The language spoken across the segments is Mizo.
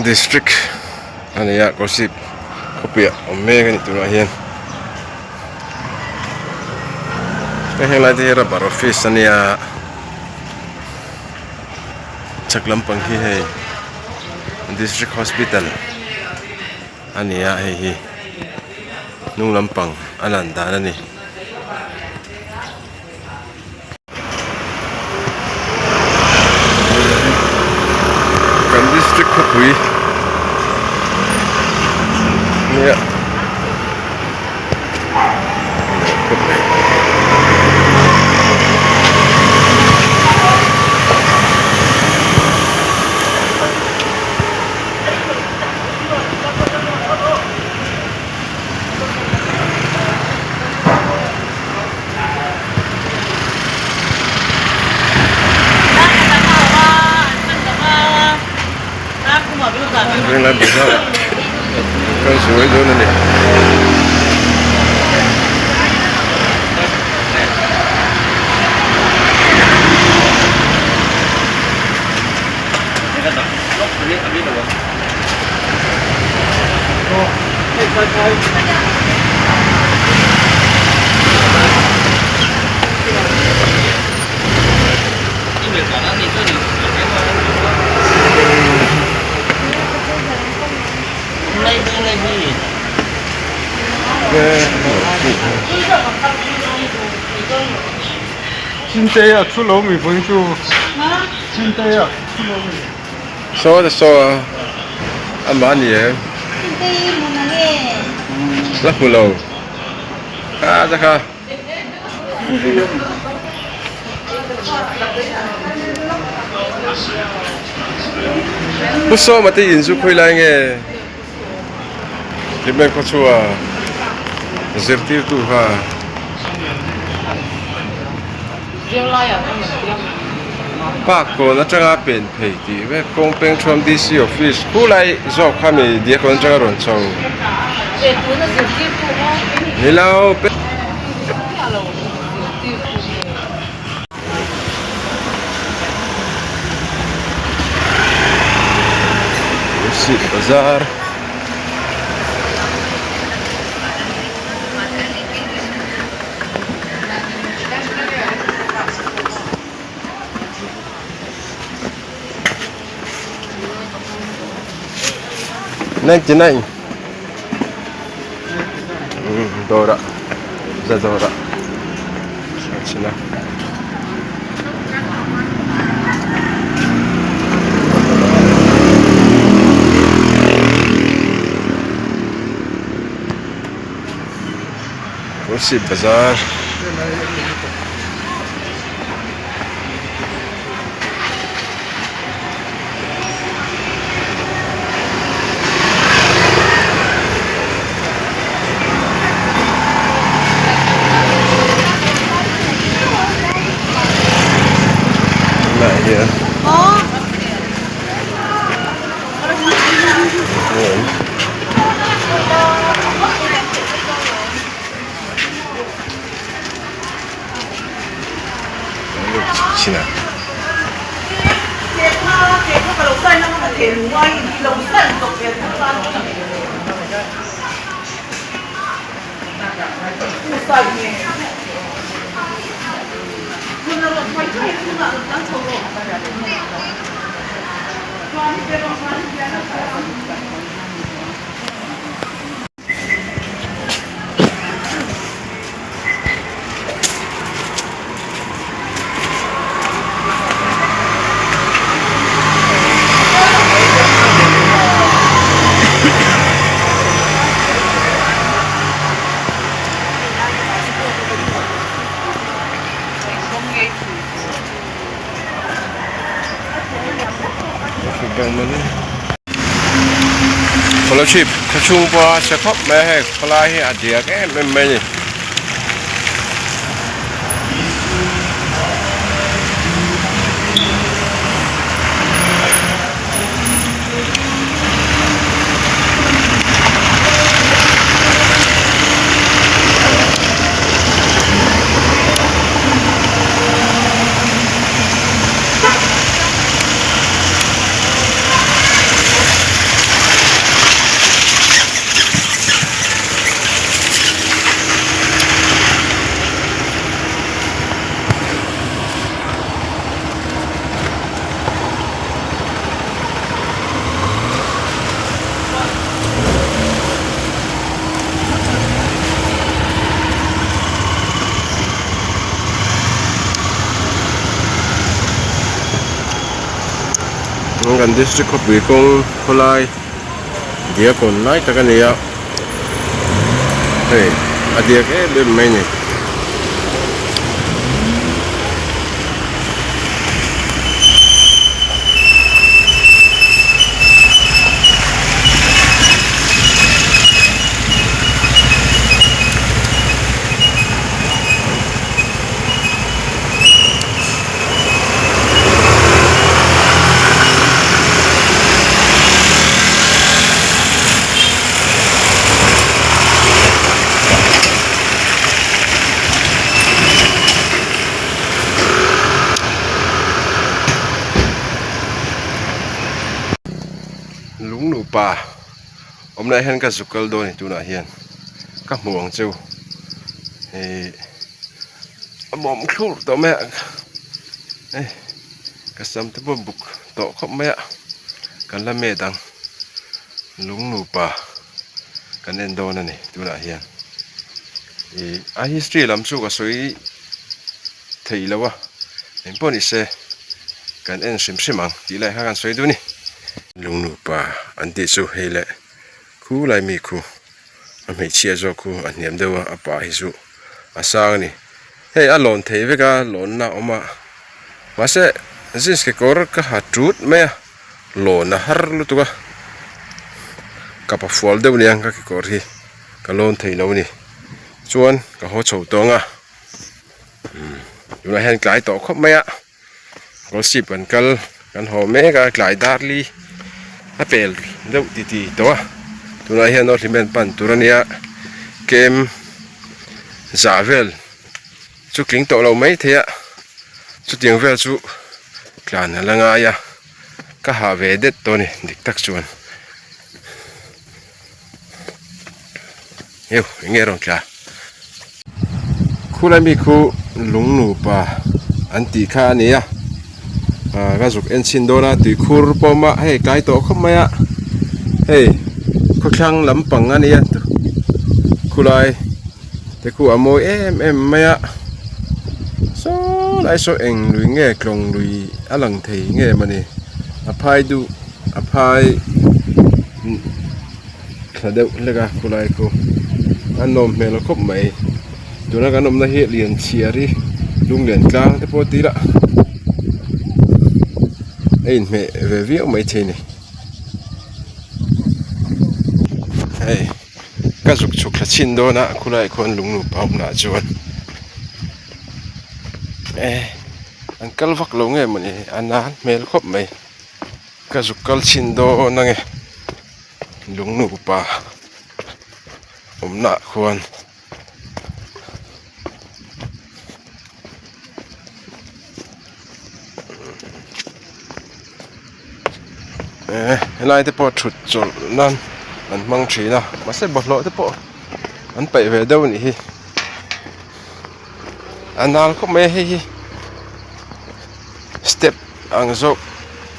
District a ni a Kolasib khawpuiah awm mek a ni tunah hian hei helai te hi rubber office a nia chhak lampang hi hei district hospital a ni a hei hi hnung lampang a lan dan a ni. Kan district khawpui nia Venglai bazar ah kan sawi dawn a ni. Saw te saw a amah a ni em la hmu lo kha te kha Pu Sawma te in chu khawi lai nge Hlimlen khawchhua zirtirtu kha. Park kawn atanga pen phei tih vek kawng peng thuam DC office khulai zawk kha mi Diakkawn atanga rawn chho ni lo. Bazar. 99 dawrah za dawrah a chhin a. Kolasib bazar. Tunah hian Kolasib khaw chhung pawha chhe khawp mai a hei khawlai hi a diak em em mai a ni. Kan district khawpui kawng khawlai diakawn lai tak a ni a hei a diak em em mai a ni. Lung nupa awm lai hian ka zuk kal dawn a ni tunah hian ka hmu ang cheu ihh a mawm thlur tawh mai a hei ka sam te pawh buk tawh khawp mai a kan la met ang lung nupa kan en dawn a ni tunah hian ihh a history lam chu ka sawi thei lo a engpawh ni se kan en hrim hrim ang tih lai kha kan sawi duh a ni. Lung nupa an tih chu hei leh khu lai mi khu a hmeichhia zawk khu a hniam deuh a a pa hi chu a sang a ni hei a lawn thei vek a lawnna a awm a mahse jeans kekawr ka ha tut mai a lawn a har lutuk a ka pa fual deuh nia ka kekawr hi ka lawn thei lo a ni chuan ka haw chho tawng a umm tunah hian tlai tawh khawp mai a. Gossip kan kal kan haw mek a tlai dar li a pel deuh ti ti tawh a tunah hian aw hlimen pan tur a nia kem zah vel chu tling tawh lo mai thei a chutiang vel chu tlan a la ngai a ka hah ve det tawh a ni dik tak chuan eu eng nge rawn tla khulai mi khu lung nupa an tih kha a ni a ah ka zuk en chhin dawn a tui khur pawh a hei tlai tawh khawp mai a hei khawthlang lampang a nia khulai te khu a mawi em em mai a saw lai saw eng lui nge tlawng lui a lang thei nge mawni a phai duh a phai thla deuh hlek a khulai khu a nawm hmel khawp mai tuna kan awmna hi lian chhiar hi lunglian tlang te pawh ti ila a inhmeh ve viau maithei a ni hei ka zuk chhuk thla chhin dawn a khulaiah khuan lung nupa awmna ah chuan eh an kal vak lo nge mawni a nan hmel khawp mai. Ka zuk kal chhin dawn ange lung nupa awmna ah khuan eh helai te pawh thut chawlh nan an hmang thin a mahse bawlhhlawh te pawh an paih ve deuh a nih hi a nal khawp mai a hei hi step ang zawk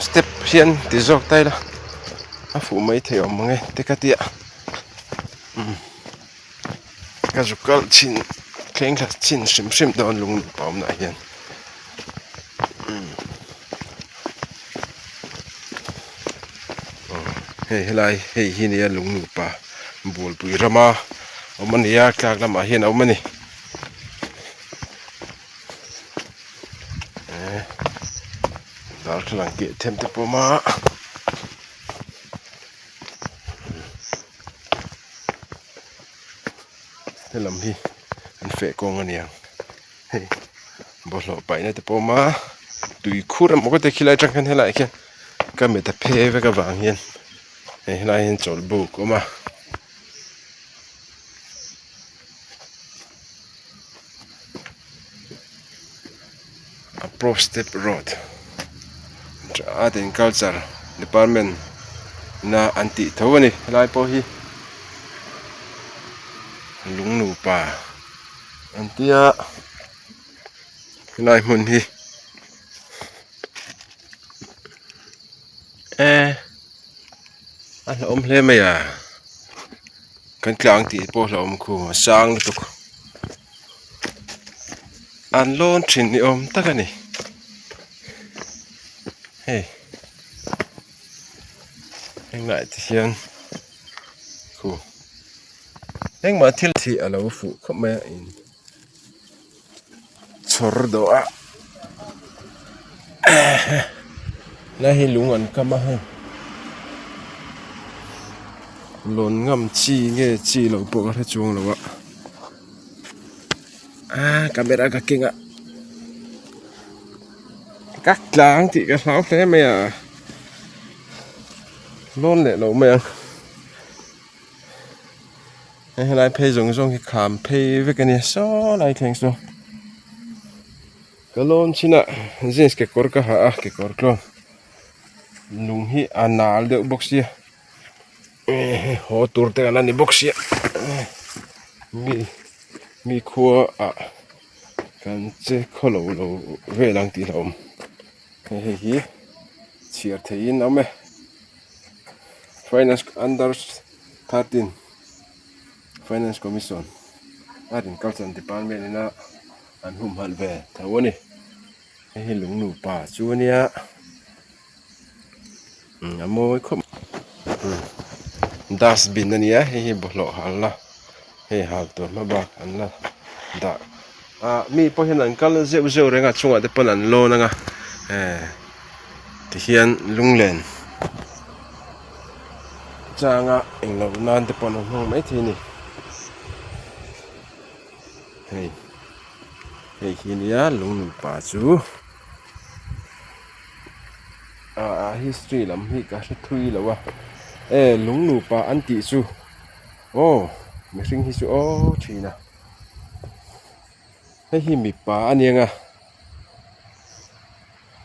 step hian ti zawk ta ila a fuh mai thei awm ang e te ka tia umm ka zuk kal chhin thleng thla chhin hrim hrim dawn lung nupa awmna ah hian umm aw hei helai hei hi nia lung nupa bualpui rama awm a ni a tlak lamah hian a awm a ni. Darthlalang keh them te pawh a awm a helam hi an feh kawng a niang hei bawlhhlawh paihna te pawh a awm a tui khur emaw ka ti khilai atang khan helaiah khian ka mit a phe vek avang hian hei helaiah hian chawlhbuk a awm a. Approach step road art and culture department na an tih tho a ni helai pawh hi lung nupa an tia helai hmun hi eh a hlauhawm hle mai a. Kan tlang tih pawh hlauhawm khu a sang lutuk an lawn thin ni awm tak a ni hei. Heng laiah te hian khu engmah thil hi a lo fuh khawp mai a in chhawr dawh a helai hi lung an kam a hei lawn ngam chi nge chi loh pawh ka hre chuang lo a ah camera ka keng a ka tlang tih ka hlau hle mai a. Lawn leh loh mai ang hei helai phei zawng zawng hi kham phei vek a nia saw lai thleng saw ka lawn chin ah jeans kekawr ka ha a kekawr tluang lung hi a nal deuh bawk sia haw tur te ala ni bawk sia mi mi khua ah kan che khawlo lo vel ang tih hlauhawm. Hei hei hi chhiar theihin a awm e finance under 13 finance commission art and culture department ina an humhalh ve tho a ni hei hi lung nupa chu a nia a mawi khawp dustbin a nia hei hi bawlhhlawh halna. Hei hal tur hma bak an la dah ah mi pawh hian an kal zeuh zeuh reng a chungah te pawn an lawn ang a eh tihian lunglen changa englo nan te pawn an hmang maithei a ni hei hei hi nia lung nupa chu ah history lam hi ka hre thui lo a e lung nupa an tih chu. Aw mihring hi chu aw thin a hei hi mipa a ni ang a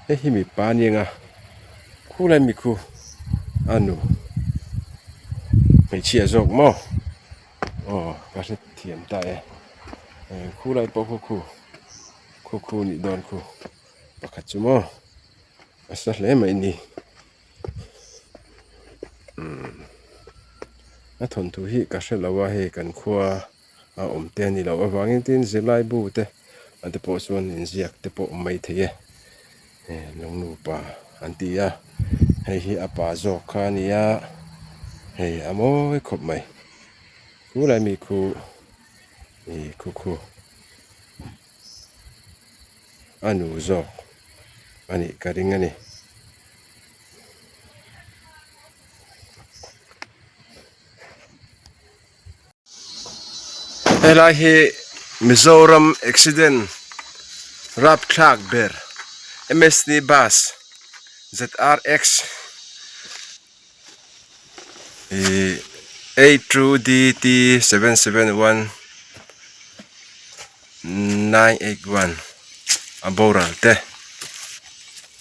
hei hi mipa a ni ang a khulai mi khu a nu hmeichhia zawk maw aw ka hre thiam ta e khulai pawh khu khu khu khu nih dawn khu pakhat chu maw a sa hle mai ni. A thawnthu hi ka hre lo a hei kan khua a awm te a ni loh avangin tin zirlai bu te a te pawh chuan inziak te pawh awm mai thei e lung nupa an ti a hei hi a pa zawk kha a ni a hei a mawi khawp mai khulai mi khu ih khu khu. A nu zawk a nih ka ring a ni. Helai hi Mizoram accident rapthlak ber M_S_T bus Z_R_X Ihh 82 D_T 771 981 a boral te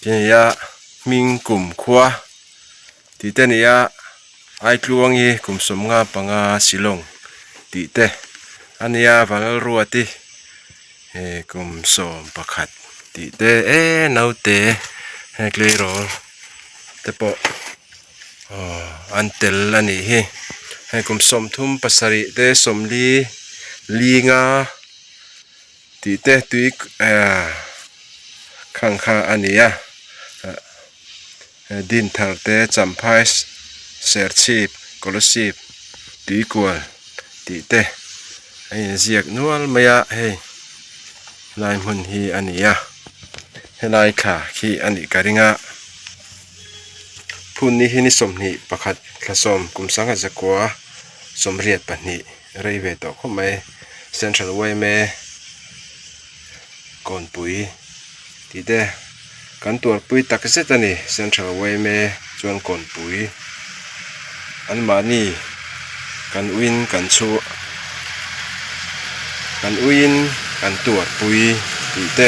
khi a ni a hming kum khua tih te a ni a Aitluang hi kum 55 Shillong tih te a ni a Vanlalruati ih kum 11 tih te eee naute hei tleirawl te pawh. Aw an tel a nih hi hei kum 37 te 40 linga tih te tui ah khang kha a ni a Dinthar te Champhai Serchhip Kolasib Tuikual tih te a inziak nual mai a hei helai hmun hi a ni a helai thla khi a nih ka ring a. Phunni hi ni 21 thla sawm kum sangha zakua 82 rei ve tawh khawp mai Central yma Kawnpui tih te kan tuarpui tak zet a ni Central yma chuan Kawnpui anmahni kan uiin kan chhuah kan uiin kan tuarpui tih te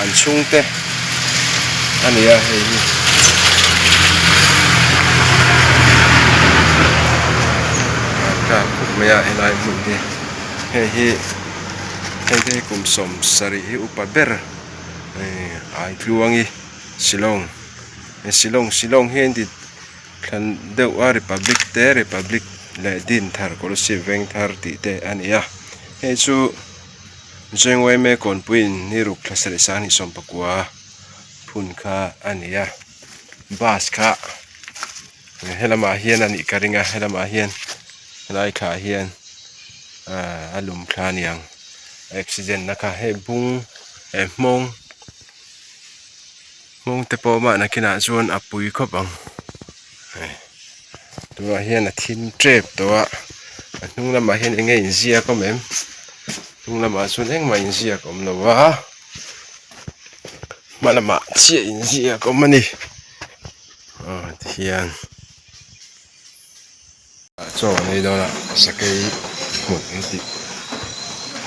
an chhungte a ni a hei hi. An kak khawp mai a helai hmun hi hei hi hei te hi kum 70 hi upa ber Aitluangi Shillong Shillong Shillong hi a inti Thlan deuh a Republic te Republic leh Din thar Kolasib veng thar tih te a ni a hei chu Jengweme kawnpuiin ni ruk thla sarih sang hnih 19 phun kha a ni a bus kha. Helamah hian a nih ka ring a helamah hian helai thlah hian ahh a lum thla a niang accident na kha hei bung eh hmawng hmawng te pawh mah nakinah chuan a pui khawp ang hei tunah hian a thim tep tawh a a hnung lamah hian eng nge inziak awm em hnung lamah chuan engmah inziak a awm lo a hma lamah chiah inziak a awm a ni. Aw tihian chaw an ei dawn a sakei hmun an tih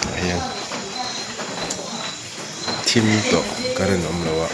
ah hian thim tawh current a awm lo a.